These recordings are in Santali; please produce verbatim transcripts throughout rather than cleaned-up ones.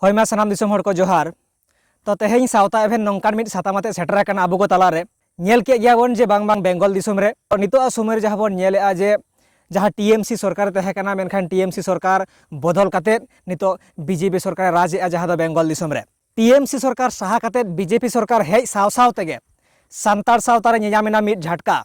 ᱦᱳᱭ ᱢᱟ, ᱥᱟᱱᱟᱢ ᱫᱤᱥᱚᱢ ᱦᱚᱲ ᱠᱚ ᱡᱚᱦᱟᱨ᱾ ᱛᱚ, ᱛᱮᱦᱮᱧ ᱥᱟᱶᱛᱟ ᱮᱵᱷᱮᱱ ᱱᱚᱝᱠᱟᱱ ᱢᱤᱫ ᱥᱟᱛᱟᱢ ᱟᱛᱮ ᱥᱮᱴᱮᱨ ᱟᱠᱟᱱᱟ ᱟᱵᱚ ᱠᱚ ᱛᱟᱞᱟᱨᱮ᱾ ᱧᱮᱞ ᱠᱮᱫ ᱜᱮᱭᱟ ᱵᱚᱱ ᱡᱮ ᱵᱟᱝ ᱵᱟᱝ ᱵᱮᱝᱜᱚᱞ ᱫᱤᱥᱚᱢ ᱨᱮ ᱱᱤᱛᱚᱜ ᱟᱜ ᱥᱚᱢᱚᱭ ᱨᱮ ᱡᱟᱦᱟᱸ ᱵᱚᱱ ᱧᱮᱞᱮᱫᱼᱟ ᱡᱮ ᱡᱟᱦᱟᱸ ᱴᱤ ᱮᱢ ᱥᱤ ᱥᱚᱨᱠᱟᱨ ᱛᱟᱦᱮᱸ ᱠᱟᱱᱟ, ᱢᱮᱱᱠᱷᱟᱱ ᱴᱤ ᱮᱢ ᱥᱤ ᱥᱚᱨᱠᱟᱨ ᱵᱚᱫᱚᱞ ᱠᱟᱛᱮ ᱱᱤᱛᱚᱜ ᱵᱤ ᱡᱮ ᱯᱤ ᱥᱚᱨᱠᱟᱨᱮ ᱨᱟᱡᱽ ᱮᱫᱼᱟ ᱡᱟᱦᱟᱸ ᱫᱚ ᱵᱮᱝᱜᱚᱞ ᱫᱤᱥᱚᱢ ᱨᱮ᱾ ᱴᱤ ᱮᱢ ᱥᱤ ᱥᱚᱨᱠᱟᱨ ᱥᱟᱦᱟ ᱠᱟᱛᱮ ᱵᱤ ᱡᱮ ᱯᱤ ᱥᱚᱨᱠᱟᱨ ᱦᱮᱡ ᱥᱟᱶ ᱥᱟᱶ ᱛᱮᱜᱮ ᱥᱟᱱᱛᱟᱲ ᱥᱟᱶᱛᱟ ᱨᱮ ᱧᱮᱧᱟᱢ ᱮᱱᱟ ᱢᱤᱫ ᱡᱷᱟᱴᱠᱟ᱾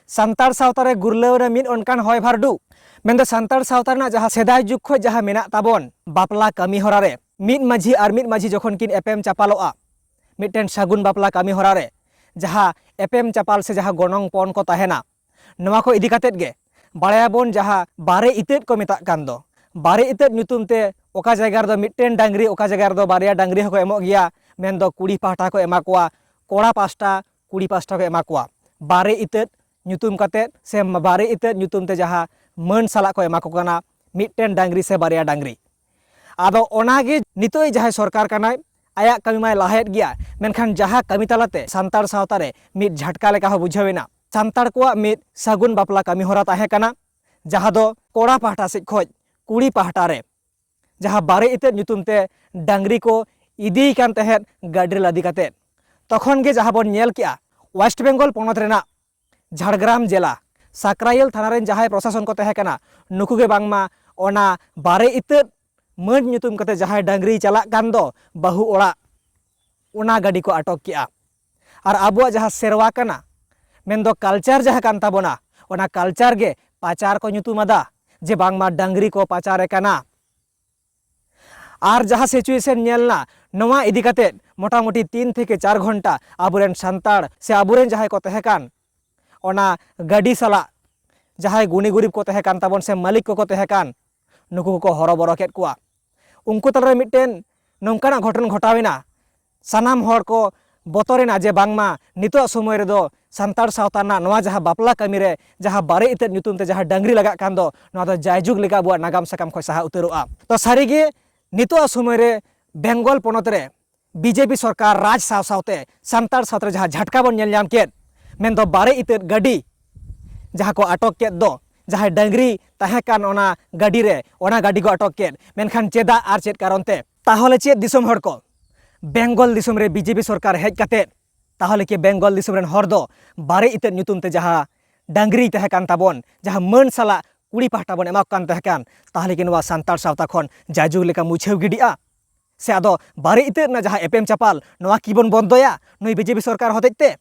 ᱥᱟᱱᱛᱟᱲ ᱥᱟᱶᱛᱟ ᱨᱮ ᱜᱩᱨᱞᱟᱹᱣ ᱮᱱᱟ ᱢᱤᱫ ᱚᱱᱠᱟᱱ ᱦᱚᱭ ᱵᱷᱟᱨᱰᱩ, ᱢᱮᱱᱫᱚ ᱥᱟᱱᱛᱟᱲ ᱥᱟᱶᱛᱟ ᱨᱮᱱᱟᱜ ᱡᱟᱦᱟᱸ ᱥᱮᱫᱟᱭ ᱡᱩᱜᱽ ᱠᱷᱚᱱ ᱡᱟᱦᱟᱸ ᱢᱮᱱᱟᱜ ᱛᱟᱵᱚᱱ ᱵᱟᱯᱞᱟ ᱠᱟᱹᱢᱤ ᱦᱚᱨᱟ ᱨᱮ ᱢᱤᱫ ᱢᱟᱹᱡᱷᱤ ᱟᱨ ᱢᱤᱫ ᱢᱟᱹᱡᱷᱤ ᱡᱚᱠᱷᱚᱱ ᱠᱤᱱ ᱮᱯᱮᱢ ᱪᱟᱯᱟᱞᱚᱜᱼᱟ, ᱢᱤᱫᱴᱮᱱ ᱥᱟᱹᱜᱩᱱ ᱵᱟᱯᱞᱟ ᱠᱟᱹᱢᱤ ᱦᱚᱨᱟ ᱨᱮ ᱡᱟᱦᱟᱸ ᱮᱯᱮᱢ ᱪᱟᱯᱟᱞ ᱥᱮ ᱡᱟᱦᱟᱸ ᱜᱚᱱᱚᱝ ᱯᱚᱱ ᱠᱚ ᱛᱟᱦᱮᱱᱟ, ᱱᱚᱣᱟ ᱠᱚ ᱤᱫᱤ ᱠᱟᱛᱮᱫ ᱜᱮ ᱵᱟᱲᱟᱭᱟᱵᱚᱱ ᱡᱟᱦᱟᱸ ᱵᱟᱨᱮ ᱤᱛᱟᱹᱫ ᱠᱚ ᱢᱮᱛᱟᱜ ᱠᱟᱱ ᱫᱚ᱾ ᱵᱟᱨᱮ ᱤᱛᱟᱹᱫ ᱧᱩᱛᱩᱢ ᱛᱮ ᱚᱠᱟ ᱡᱟᱭᱜᱟ ᱨᱮᱫᱚ ᱢᱤᱫᱴᱮᱱ ᱰᱟᱝᱨᱤ, ᱚᱠᱟ ᱡᱟᱭᱜᱟ ᱨᱮᱫᱚ ᱵᱟᱨᱭᱟ ᱰᱟᱝᱨᱤ ᱦᱚᱸᱠᱚ ᱮᱢᱚᱜ ᱜᱮᱭᱟ, ᱢᱮᱱᱫᱚ ᱠᱩᱲᱤ ᱯᱟᱦᱴᱟ ᱠᱚ ᱮᱢᱟ ᱠᱚᱣᱟ, ᱠᱚᱲᱟ ᱯᱟᱦᱴᱟ ᱠᱩᱲᱤ ᱯᱟᱦᱴᱟ ᱠᱚ ᱮᱢᱟ ᱠᱚᱣᱟ᱾ ᱵᱟᱨᱮ ᱤᱛᱟᱹᱫ ᱧᱩᱛᱩᱢ ᱠᱟᱛᱮᱫ ᱥᱮ ᱵᱟᱨᱮ ᱤᱛᱟᱹᱫ ᱧᱩᱛᱩᱢ ᱛᱮ ᱡᱟᱦᱟᱸ ᱢᱟᱹᱱ ᱥᱟᱞᱟᱜ ᱠᱚ ᱮᱢᱟ ᱠᱚ ᱠᱟᱱᱟ, ᱢᱤᱫᱴᱮᱱ ᱰᱟᱝᱨᱤ ᱥᱮ ᱵᱟᱨᱭᱟ ᱰᱟᱝᱨᱤ᱾ ᱟᱫᱚ ᱚᱱᱟᱜᱮ ᱱᱤᱛᱚᱜ ᱡᱟᱦᱟᱸᱭ ᱥᱚᱨᱠᱟᱨ ᱠᱟᱱᱟᱭ, ᱟᱭᱟᱜ ᱠᱟᱹᱢᱤ ᱢᱟᱭ ᱞᱟᱦᱟᱭᱮᱫ ᱜᱮᱭᱟ, ᱢᱮᱱᱠᱷᱟᱱ ᱡᱟᱦᱟᱸ ᱠᱟᱹᱢᱤ ᱛᱟᱞᱟᱛᱮ ᱥᱟᱱᱛᱟᱲ ᱥᱟᱶᱛᱟ ᱨᱮ ᱢᱤᱫ ᱡᱷᱟᱴᱠᱟ ᱞᱮᱠᱟ ᱦᱚᱸ ᱵᱩᱡᱷᱟᱹᱣ ᱮᱱᱟ᱾ ᱥᱟᱱᱛᱟᱲ ᱠᱚᱣᱟᱜ ᱢᱤᱫ ᱥᱟᱹᱜᱩᱱ ᱵᱟᱯᱞᱟ ᱠᱟᱹᱢᱤ ᱦᱚᱨᱟ ᱛᱟᱦᱮᱸ ᱠᱟᱱᱟ, ᱡᱟᱦᱟᱸ ᱫᱚ ᱠᱚᱲᱟ ᱯᱟᱦᱴᱟ ᱥᱮᱫ ᱠᱷᱚᱱ ᱠᱩᱲᱤ ᱯᱟᱦᱴᱟ ᱨᱮ ᱡᱟᱦᱟᱸ ᱵᱟᱨᱮ ᱤᱛᱟᱹᱫ ᱧᱩᱛᱩᱢ ᱛᱮ ᱰᱟᱝᱨᱤ ᱠᱚ ᱤᱫᱤᱭᱮ ᱠᱟᱱ ᱛᱟᱦᱮᱸᱫ ᱜᱟᱹᱰᱤ ᱨᱮ ᱞᱟᱫᱮ ᱠᱟᱛᱮᱫ᱾ ᱛᱚᱠᱷᱚᱱ ᱜᱮ ᱡᱟᱦᱟᱸ ᱵᱚᱱ ᱧᱮᱞ ᱠᱮᱜᱼᱟ, ᱳᱭᱮᱥᱴ ᱵᱮᱝᱜᱚᱞ ᱯᱚᱱᱚᱛ ᱨᱮᱱᱟᱜ ᱡᱷᱟᱲᱜᱨᱟᱢ ᱡᱮᱞᱟ ᱥᱟᱠᱨᱟᱭᱮᱞ ᱛᱷᱟᱱᱟ ᱨᱮᱱ ᱡᱟᱦᱟᱸᱭ ᱯᱨᱚᱥᱟᱥᱚᱱ ᱠᱚ ᱛᱟᱦᱮᱸ ᱠᱟᱱᱟ, ᱱᱩᱠᱩ ᱜᱮ ᱵᱟᱝᱢᱟ ᱚᱱᱟ ᱵᱟᱨᱮ ᱤᱛᱟᱹᱫ ᱢᱟᱹᱱ ᱧᱩᱛᱩᱢ ᱠᱟᱛᱮ ᱡᱟᱦᱟᱸᱭ ᱰᱟᱝᱨᱤᱭ ᱪᱟᱞᱟᱜ ᱠᱟᱱ ᱫᱚ ᱵᱟᱹᱦᱩ ᱚᱲᱟᱜ, ᱚᱱᱟ ᱜᱟᱹᱰᱤ ᱠᱚ ᱟᱴᱚᱠ ᱠᱮᱜᱼᱟ᱾ ᱟᱨ ᱟᱵᱚᱣᱟᱜ ᱡᱟᱦᱟᱸ ᱥᱮᱨᱣᱟ ᱠᱟᱱᱟ, ᱢᱮᱱᱫᱚ ᱠᱟᱞᱪᱟᱨ ᱡᱟᱦᱟᱸ ᱠᱟᱱ ᱛᱟᱵᱚᱱᱟ, ᱚᱱᱟ ᱠᱟᱞᱪᱟᱨ ᱜᱮ ᱯᱟᱪᱟᱨ ᱠᱚ ᱧᱩᱛᱩᱢ ᱟᱫᱟ, ᱡᱮ ᱵᱟᱝᱢᱟ ᱰᱟᱝᱨᱤ ᱠᱚ ᱯᱟᱪᱟᱨᱮ ᱠᱟᱱᱟ᱾ ᱟᱨ ᱡᱟᱦᱟᱸ ᱥᱤᱪᱩᱭᱮᱥᱚᱱ ᱧᱮᱞ ᱮᱱᱟ, ᱱᱚᱣᱟ ᱤᱫᱤ ᱠᱟᱛᱮ ᱢᱚᱴᱟᱢᱩᱴᱤ ᱛᱤᱱ ᱛᱷᱮᱠᱮ ᱪᱟᱨ ᱜᱷᱚᱱᱴᱟ ᱟᱵᱚᱨᱮᱱ ᱥᱟᱱᱛᱟᱲ ᱥᱮ ᱟᱵᱚᱨᱮᱱ ᱡᱟᱦᱟᱸᱭ ᱠᱚ ᱛᱟᱦᱮᱸ ᱠᱟᱱ, ᱚᱱᱟ ᱜᱟᱹᱰᱤ ᱥᱟᱞᱟᱜ ᱡᱟᱦᱟᱸᱭ ᱜᱩᱱᱤ ᱜᱩᱨᱤᱵ ᱠᱚ ᱛᱟᱦᱮᱸ ᱠᱟᱱ ᱛᱟᱵᱚᱱ ᱥᱮ ᱢᱟᱹᱞᱤᱠ ᱠᱚᱠᱚ ᱛᱟᱦᱮᱸ ᱠᱟᱱ, ᱱᱩᱠᱩ ᱠᱚᱠᱚ ᱦᱚᱨᱚᱵᱚᱨᱚ ᱠᱮᱫ ᱠᱚᱣᱟ᱾ ᱩᱱᱠᱩ ᱛᱟᱞᱟᱨᱮ ᱢᱤᱫᱴᱮᱱ ᱱᱚᱝᱠᱟᱱᱟᱜ ᱜᱷᱚᱴᱚᱱ ᱜᱷᱚᱴᱟᱣ ᱮᱱᱟ, ᱥᱟᱱᱟᱢ ᱦᱚᱲ ᱠᱚ ᱵᱚᱛᱚᱨ ᱮᱱᱟ ᱡᱮ ᱵᱟᱝᱢᱟ ᱱᱤᱛᱚᱜ ᱥᱚᱢᱚᱭ ᱨᱮᱫᱚ ᱥᱟᱱᱛᱟᱲ ᱥᱟᱶᱛᱟ ᱨᱮᱱᱟᱜ ᱱᱚᱣᱟ ᱡᱟᱦᱟᱸ ᱵᱟᱯᱞᱟ ᱠᱟᱹᱢᱤ ᱨᱮ ᱡᱟᱦᱟᱸ ᱵᱟᱨᱮ ᱤᱛᱟᱹᱫ ᱧᱩᱛᱩᱢ ᱛᱮ ᱡᱟᱦᱟᱸ ᱰᱟᱹᱝᱨᱤ ᱞᱟᱜᱟᱜ ᱠᱟᱱ ᱫᱚ, ᱱᱚᱣᱟ ᱫᱚ ᱡᱟᱭᱡᱩᱜᱽ ᱞᱮᱠᱟ ᱟᱵᱚᱣᱟᱜ ᱱᱟᱜᱟᱢ ᱥᱟᱠᱟᱢ ᱠᱷᱚᱱ ᱥᱟᱦᱟ ᱩᱛᱟᱹᱨᱚᱜᱼᱟ᱾ ᱛᱚ ᱥᱟᱹᱨᱤᱜᱮ ᱱᱤᱛᱚᱜ ᱥᱚᱢᱚᱭ ᱨᱮ ᱵᱮᱝᱜᱚᱞ ᱯᱚᱱᱚᱛ ᱨᱮ ᱵᱤ ᱡᱮ ᱯᱤ ᱥᱚᱨᱠᱟᱨ ᱨᱟᱡᱽ ᱥᱟᱶ ᱥᱟᱶᱛᱮ ᱥᱟᱱᱛᱟᱲ ᱥᱟᱶᱛᱟ ᱨᱮ ᱡᱟᱦᱟᱸ ᱡᱷᱟᱴᱠᱟ ᱵᱚᱱ ᱧᱮᱞ ᱧᱟᱢ ᱠᱮᱫ, ᱢᱮᱱᱫᱚ ᱵᱟᱨᱮ ᱤᱛᱟᱹᱫ ᱜᱟᱹᱰᱤ ᱡᱟᱦᱟᱸ ᱠᱚ ᱟᱴᱚᱠ ᱠᱮᱫ ᱫᱚ, ᱡᱟᱦᱟᱸᱭ ᱰᱟᱹᱝᱨᱤ ᱛᱟᱦᱮᱸ ᱠᱟᱱ ᱚᱱᱟ ᱜᱟᱹᱰᱤ ᱨᱮ, ᱚᱱᱟ ᱜᱟᱹᱰᱤ ᱠᱚ ᱟᱴᱚᱠ ᱠᱮᱫ᱾ ᱢᱮᱱᱠᱷᱟᱱ ᱪᱮᱫᱟᱜ ᱟᱨ ᱪᱮᱫ ᱠᱟᱨᱚᱱ ᱛᱮ? ᱛᱟᱦᱚᱞᱮ ᱪᱮᱫ ᱫᱤᱥᱚᱢ ᱦᱚᱲ ᱠᱚ, ᱵᱮᱝᱜᱚᱞ ᱫᱤᱥᱚᱢ ᱨᱮ ᱵᱤᱡᱮᱯᱤ ᱥᱚᱨᱠᱟᱨ ᱦᱮᱡ ᱠᱟᱛᱮ ᱛᱟᱦᱚᱞᱮ ᱠᱤ ᱵᱮᱝᱜᱚᱞ ᱫᱤᱥᱚᱢ ᱨᱮᱱ ᱦᱚᱲ ᱫᱚ ᱵᱟᱨᱮ ᱤᱛᱟᱹᱫ ᱧᱩᱛᱩᱢ ᱛᱮ ᱡᱟᱦᱟᱸ ᱰᱟᱝᱨᱤᱭ ᱛᱟᱦᱮᱸ ᱠᱟᱱ ᱛᱟᱵᱚᱱ, ᱡᱟᱦᱟᱸ ᱢᱟᱹᱱ ᱥᱟᱞᱟᱜ ᱠᱩᱲᱤ ᱯᱟᱦᱴᱟ ᱵᱚᱱ ᱮᱢᱟ ᱠᱚ ᱠᱟᱱ ᱛᱟᱦᱮᱸ ᱠᱟᱱ, ᱛᱟᱦᱚᱞᱮ ᱠᱤ ᱱᱚᱣᱟ ᱥᱟᱱᱛᱟᱲ ᱥᱟᱶᱛᱟ ᱠᱷᱚᱱ ᱡᱟᱭᱡᱩᱜᱽ ᱞᱮᱠᱟ ᱢᱩᱪᱷᱟᱹᱣ ᱜᱤᱰᱤᱜᱼᱟ? ᱥᱮ ᱟᱫᱚ ᱵᱟᱨᱮ ᱤᱛᱟᱹᱫ ᱨᱮᱱᱟᱜ ᱡᱟᱦᱟᱸ ᱮᱯᱮᱢ ᱪᱟᱯᱟᱞ, ᱱᱚᱣᱟ ᱠᱤ ᱵᱚᱱ ᱵᱚᱱᱫᱚᱭᱟ ᱱᱩᱭ ᱵᱤᱡᱮᱯᱤ ᱥᱚᱨᱠᱟᱨ ᱦᱚᱛᱮᱡ ᱛᱮ?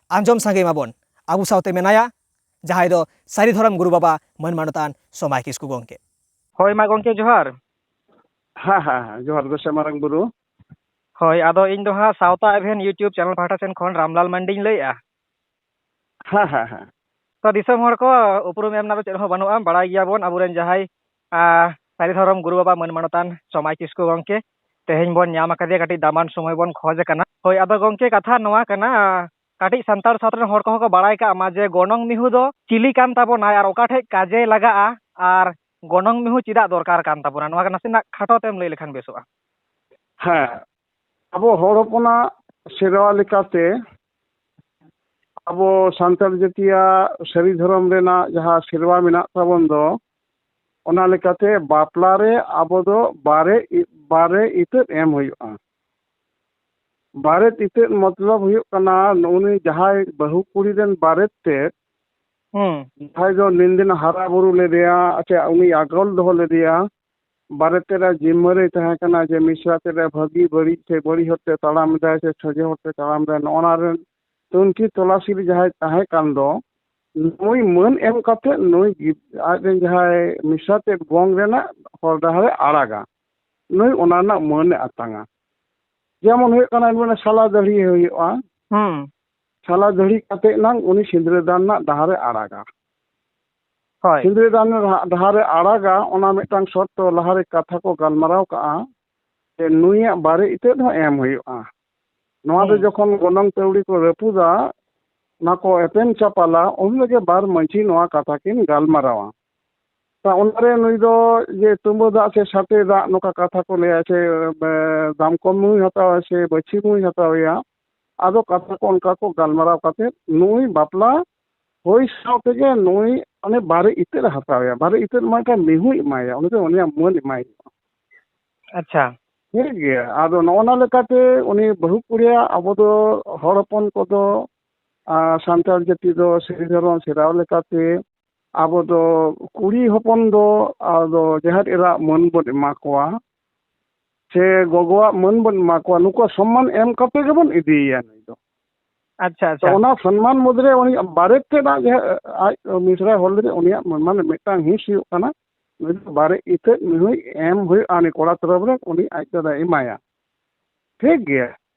ᱟᱸᱡᱚᱢ ᱥᱟᱸᱜᱮ ᱢᱟᱵᱚᱱ, ᱟᱵᱚ ᱥᱟᱶᱛᱮ ᱢᱮᱱᱟᱭᱟ ᱡᱟᱦᱟᱸᱭ ᱫᱚ ᱥᱟᱹᱨᱤ ᱫᱷᱚᱨᱚᱢ ᱜᱩᱨᱩ ᱵᱟᱵᱟ ᱢᱟᱹᱱ ᱢᱟᱱᱚᱛᱟᱱ ᱥᱚᱢᱟᱭ ᱠᱤᱥᱠᱩ ᱜᱚᱢᱠᱮ᱾ ᱦᱳᱭ ᱢᱟ ᱜᱚᱢᱠᱮ, ᱡᱚᱦᱟᱨ᱾ ᱦᱮᱸ, ᱦᱮᱸ, ᱦᱮᱸ, ᱡᱚᱦᱟᱨ ᱜᱚᱸᱥᱟᱭ ᱢᱟᱨᱟᱝ ᱵᱩᱨᱩ᱾ ᱦᱳᱭ, ᱟᱫᱚ ᱤᱧ ᱫᱚ ᱦᱟᱸᱜ ᱥᱟᱶᱛᱟ ᱮᱵᱷᱮᱱ YouTube ᱪᱮᱱᱮᱞ ᱯᱟᱦᱴᱟ ᱥᱮᱱ ᱠᱷᱚᱱ ᱨᱟᱢᱞᱟᱞ ᱢᱟᱱᱰᱤᱧ ᱞᱟᱹᱭᱮᱫᱼᱟ᱾ ᱦᱮᱸ, ᱦᱮᱸ, ᱦᱮᱸ᱾ ᱛᱚ, ᱫᱤᱥᱚᱢ ᱦᱚᱲ ᱠᱚ ᱩᱯᱨᱩᱢ ᱮᱢ ᱨᱮᱱᱟᱜ ᱫᱚ ᱪᱮᱫ ᱦᱚᱸ ᱵᱟᱹᱱᱩᱜᱼᱟ, ᱵᱟᱲᱟᱭ ᱜᱮᱭᱟᱵᱚᱱ ᱟᱵᱚᱨᱮᱱ ᱡᱟᱦᱟᱸᱭ, ᱟ, ᱥᱟᱹᱨᱤ ᱫᱷᱚᱨᱚᱢ ᱜᱩᱨᱩ ᱵᱟᱵᱟ ᱢᱟᱹᱱ ᱢᱟᱱᱚᱛᱟᱱ ᱥᱚᱢᱟᱭ ᱠᱤᱥᱠᱩ ᱜᱚᱢᱠᱮ᱾ ᱛᱮᱦᱮᱧ ᱵᱚᱱ ᱧᱟᱢ ᱟᱠᱟᱫᱮᱭᱟ, ᱠᱟᱹᱴᱤᱡ ᱫᱟᱢᱟᱱ ᱥᱚᱢᱚᱭ ᱵᱚᱱ ᱠᱷᱚᱡᱽ ᱟᱠᱟᱱᱟ᱾ ᱦᱳᱭ, ᱟᱫᱚ ᱜᱚᱢᱠᱮ, ᱠᱟᱛᱷᱟ ᱱᱚᱣᱟ ᱠᱟᱱᱟ, ᱠᱟᱹᱴᱤᱡ ᱥᱟᱱᱛᱟᱲ ᱥᱟᱶᱛᱟ ᱨᱮᱱ ᱦᱚᱲ ᱠᱚᱦᱚᱸ ᱠᱚ ᱵᱟᱲᱟᱭ ᱠᱟᱜ ᱢᱟ ᱡᱮ ᱜᱚᱱᱚᱝ ᱢᱤᱦᱩ ᱫᱚ ᱪᱤᱞᱤ ᱠᱟᱱ ᱛᱟᱵᱚᱱᱟᱭ ᱟᱨ ᱚᱠᱟ ᱴᱷᱮᱡ ᱠᱟᱡᱮ ᱞᱟᱜᱟᱜᱼᱟ, ᱟᱨ ᱜᱚᱱᱚᱝ ᱢᱤᱦᱩ ᱪᱮᱫᱟᱜ ᱫᱚᱨᱠᱟᱨ ᱠᱟᱱ ᱛᱟᱵᱚᱱᱟ, ᱱᱚᱣᱟ ᱱᱟᱥᱮᱱᱟᱜ ᱠᱷᱟᱴᱚ ᱛᱮᱢ ᱞᱟᱹᱭ ᱞᱮᱠᱷᱟᱱ ᱵᱮᱥᱚᱜᱼᱟ᱾ ᱦᱮᱸ, ᱟᱵᱚ ᱦᱚᱲ ᱦᱚᱯᱚᱱᱟᱜ ᱥᱮᱨᱣᱟ ᱞᱮᱠᱟᱛᱮ ᱟᱵᱚ ᱥᱟᱱᱛᱟᱲ ᱡᱟᱹᱛᱤᱭᱟᱜ ᱥᱟᱹᱨᱤ ᱫᱷᱚᱨᱚᱢ ᱨᱮᱱᱟᱜ ᱡᱟᱦᱟᱸ ᱥᱮᱨᱣᱟ ᱢᱮᱱᱟᱜ ᱛᱟᱵᱚᱱ ᱫᱚ, ᱚᱱᱟ ᱞᱮᱠᱟᱛᱮ ᱵᱟᱯᱞᱟ ᱨᱮ ᱟᱵᱚ ᱫᱚ ᱵᱟᱨᱮ, ᱵᱟᱨᱮ ᱤᱛᱟᱹᱫ ᱮᱢ ᱦᱩᱭᱩᱜᱼᱟ᱾ ᱵᱟᱨᱮ ᱤᱛᱟᱹᱫ ᱢᱚᱛᱞᱚᱵ ᱦᱩᱭᱩᱜ ᱠᱟᱱᱟ, ᱱᱩᱜᱼᱩ ᱱᱩᱭ ᱡᱟᱦᱟᱸᱭ ᱵᱟᱹᱦᱩ ᱠᱩᱲᱤ ᱨᱮᱱ ᱵᱟᱨᱮᱛ ᱛᱮᱫ, ᱦᱩᱸ᱾ ᱡᱟᱦᱟᱸᱭ ᱫᱚ ᱱᱤᱱ ᱫᱤᱱ ᱦᱟᱨᱟ ᱵᱩᱨᱩ ᱞᱮᱫᱮᱭᱟ, ᱟᱪᱪᱷᱟ, ᱩᱱᱤ ᱟᱜᱚᱞ ᱫᱚᱦᱚ ᱞᱮᱫᱮᱭᱟ, ᱵᱟᱨᱮᱛ ᱛᱮᱫ ᱟᱜ ᱡᱤᱢᱢᱟᱹ ᱨᱮᱭ ᱛᱟᱦᱮᱸ ᱠᱟᱱᱟ ᱡᱮ ᱢᱤᱥᱨᱟ ᱛᱮᱫ ᱨᱮ ᱵᱷᱟᱹᱜᱤ ᱵᱟᱹᱲᱤᱡ ᱥᱮ ᱵᱟᱹᱲᱤᱡ ᱦᱚᱨ ᱛᱮ ᱛᱟᱲᱟᱢ ᱮᱫᱟᱭ ᱥᱮ ᱥᱚᱡᱷᱮ ᱦᱚᱨ ᱛᱮ ᱛᱟᱲᱟᱢ ᱮᱫᱟᱭ, ᱱᱚᱜᱼᱚ ᱱᱟ ᱨᱮᱱ ᱛᱩᱱᱠᱷᱤ ᱛᱚᱞᱟᱥᱤ ᱨᱮ ᱡᱟᱦᱟᱸᱭ ᱛᱟᱦᱮᱸ ᱠᱟᱱ ᱫᱚ, ᱱᱩᱭ ᱢᱟᱹᱱ ᱮᱢ ᱠᱟᱛᱮ ᱱᱩᱭ ᱜᱤᱫ-, ᱟᱡ ᱨᱮᱱ ᱡᱟᱦᱟᱸᱭ ᱢᱤᱥᱨᱟ ᱛᱮᱫ ᱜᱚᱝ ᱨᱮᱱᱟᱜ ᱦᱚᱨ ᱰᱟᱦᱟᱨᱮ ᱟᱲᱟᱜᱟ, ᱱᱩᱭ ᱚᱱᱟ ᱨᱮᱱᱟᱜ ᱢᱟᱹᱱ ᱮ ᱟᱛᱟᱝᱟ᱾ ᱡᱮᱢᱚᱱ ᱦᱩᱭᱩᱜ ᱠᱟᱱᱟ, ᱢᱟᱱᱮ ᱥᱟᱞᱟ ᱫᱟᱹᱲᱦᱤ ᱦᱩᱭᱩᱜᱼᱟ᱾ ᱦᱩᱸ᱾ ᱥᱟᱞᱟ ᱫᱟᱹᱲᱦᱤ ᱠᱟᱛᱮ ᱱᱟᱝ ᱩᱱᱤ ᱥᱤᱸᱫᱽᱨᱟᱹ ᱫᱟᱱ ᱨᱮᱱᱟᱜ ᱰᱟᱦᱟᱨᱮ ᱟᱲᱟᱜᱟ᱾ ᱦᱳᱭ᱾ ᱥᱤᱸᱫᱽᱨᱟᱹ ᱫᱟᱱ ᱨᱮᱱᱟᱜ ᱰᱟᱦᱟᱨᱮ ᱟᱲᱟᱜᱟ, ᱚᱱᱟ ᱢᱤᱫᱴᱟᱝ ᱥᱚᱨᱛᱚ ᱞᱟᱦᱟᱨᱮ ᱠᱟᱛᱷᱟ ᱠᱚ ᱜᱟᱞᱢᱟᱨᱟᱣ ᱠᱟᱜᱼᱟ ᱡᱮ ᱱᱩᱭᱟᱜ ᱵᱟᱨᱮ ᱤᱛᱟᱹᱫ ᱦᱚᱸ ᱮᱢ ᱦᱩᱭᱩᱜᱼᱟ᱾ ᱱᱚᱣᱟ ᱫᱚ ᱦᱩᱸ᱾ ᱡᱚᱠᱷᱚᱱ ᱜᱚᱱᱚᱝ ᱛᱟᱹᱣᱲᱤ ᱠᱚ ᱨᱟᱹᱯᱩᱫᱟ, ᱚᱱᱟ ᱠᱚ ᱮᱯᱮᱢ ᱪᱟᱯᱟᱞᱟ, ᱩᱱ ᱨᱮᱜᱮ ᱵᱟᱨ ᱢᱟᱹᱡᱷᱤ ᱱᱚᱣᱟ ᱠᱟᱛᱷᱟ ᱠᱤᱱ ᱜᱟᱞᱢᱟᱨᱟᱣᱟ᱾ ᱛᱟ ᱚᱱᱟᱨᱮ ᱱᱩᱭ ᱫᱚ ᱡᱮ ᱛᱩᱢᱵᱟᱹ ᱫᱟᱜ ᱥᱮ ᱥᱟᱛᱮ ᱫᱟᱜ ᱱᱚᱝᱠᱟ ᱠᱟᱛᱷᱟ ᱠᱚ ᱞᱟᱹᱭᱟ, ᱥᱮ, ᱮ, ᱫᱟᱢᱠᱚᱢ ᱢᱩᱭ ᱦᱟᱛᱟᱣᱟ ᱥᱮ ᱵᱟᱹᱪᱷᱤ ᱢᱩᱭ ᱦᱟᱛᱟᱣᱮᱭᱟ, ᱟᱫᱚ ᱠᱟᱛᱷᱟ ᱠᱚ ᱚᱱᱠᱟ ᱠᱚ ᱜᱟᱞᱢᱟᱨᱟᱣ ᱠᱟᱛᱮ ᱱᱩᱭ ᱵᱟᱯᱞᱟ ᱦᱩᱭ ᱥᱟᱶ ᱛᱮᱜᱮ ᱱᱩᱭ ᱚᱱᱮ ᱵᱟᱨᱮ ᱤᱛᱟᱹᱫ ᱮ ᱦᱟᱛᱟᱣᱮᱭᱟ᱾ ᱵᱟᱨᱮ ᱤᱛᱟᱹᱫ ᱢᱟ ᱢᱤᱫᱴᱟᱝ ᱢᱤᱦᱩᱭ ᱮᱢᱟᱭᱟ, ᱩᱱᱤ ᱫᱚ ᱩᱱᱤᱭᱟᱜ ᱢᱟᱹᱱ ᱮᱢᱟᱭ ᱦᱩᱭᱩᱜᱼᱟ᱾ ᱟᱪᱪᱷᱟ᱾ ᱴᱷᱤᱠ ᱜᱮᱭᱟ᱾ ᱟᱫᱚ ᱱᱚᱜᱼᱚ ᱱᱟ ᱞᱮᱠᱟᱛᱮ ᱩᱱᱤ ᱵᱟᱹᱦᱩ ᱠᱩᱲᱤᱭᱟᱜ ᱟᱵᱚ ᱫᱚ ᱦᱚᱲ ᱦᱚᱯᱚᱱ ᱠᱚᱫᱚ, ᱟᱨ ᱥᱟᱱᱛᱟᱲ ᱡᱟᱹᱛᱤ ᱫᱚ ᱥᱟᱹᱨᱤ ᱫᱷᱚᱨᱚᱢ ᱥᱮᱨᱣᱟ ᱞᱮᱠᱟᱛᱮ ᱟᱵᱚ ᱫᱚ ᱠᱩᱲᱤ ᱦᱚᱯᱚᱱ ᱫᱚ ᱟᱫᱚ ᱡᱟᱦᱮᱨ ᱮᱨᱟᱣᱟᱜ ᱢᱟᱹᱱ ᱵᱚᱱ ᱮᱢᱟ ᱠᱚᱣᱟ, ᱥᱮ ᱜᱚᱜᱚᱣᱟᱜ ᱢᱟᱹᱱ ᱵᱚᱱ ᱮᱢᱟ ᱠᱚᱣᱟ, ᱱᱩᱠᱩᱣᱟᱜ ᱥᱚᱢᱢᱟᱱ ᱮᱢ ᱠᱟᱛᱮ ᱜᱮᱵᱚᱱ ᱤᱫᱤᱭᱮᱭᱟ ᱱᱩᱭ ᱫᱚ᱾ ᱟᱪᱪᱷᱟ, ᱛᱚ ᱟᱪᱪᱷᱟ᱾ ᱚᱱᱟ ᱥᱚᱱᱢᱟᱱ ᱢᱩᱫᱽᱨᱮ ᱩᱱᱤ ᱵᱟᱨᱮᱛ ᱛᱮᱫ ᱟᱡ ᱡᱟᱦᱟᱸ ᱟᱡ ᱢᱤᱥᱨᱟᱭ ᱦᱚᱲ ᱞᱟᱹᱜᱤᱫ ᱩᱱᱤᱭᱟᱜ ᱢᱟᱱᱮ ᱢᱤᱫᱴᱟᱝ ᱦᱤᱸᱥ ᱦᱩᱭᱩᱜ ᱠᱟᱱᱟ, ᱱᱩᱭ ᱫᱚ ᱵᱟᱨᱮ ᱤᱛᱟᱹᱫ ᱢᱤᱦᱩᱭ ᱮᱢ ᱦᱩᱭᱩᱜᱼᱟ ᱩᱱᱤ ᱠᱚᱲᱟ ᱛᱚᱨᱚᱯ ᱨᱮ ᱩᱱᱤ ᱟᱡ ᱫᱟᱫᱟᱭ ᱮᱢᱟᱭᱟ᱾ ᱴᱷᱤᱠ ᱜᱮᱭᱟ?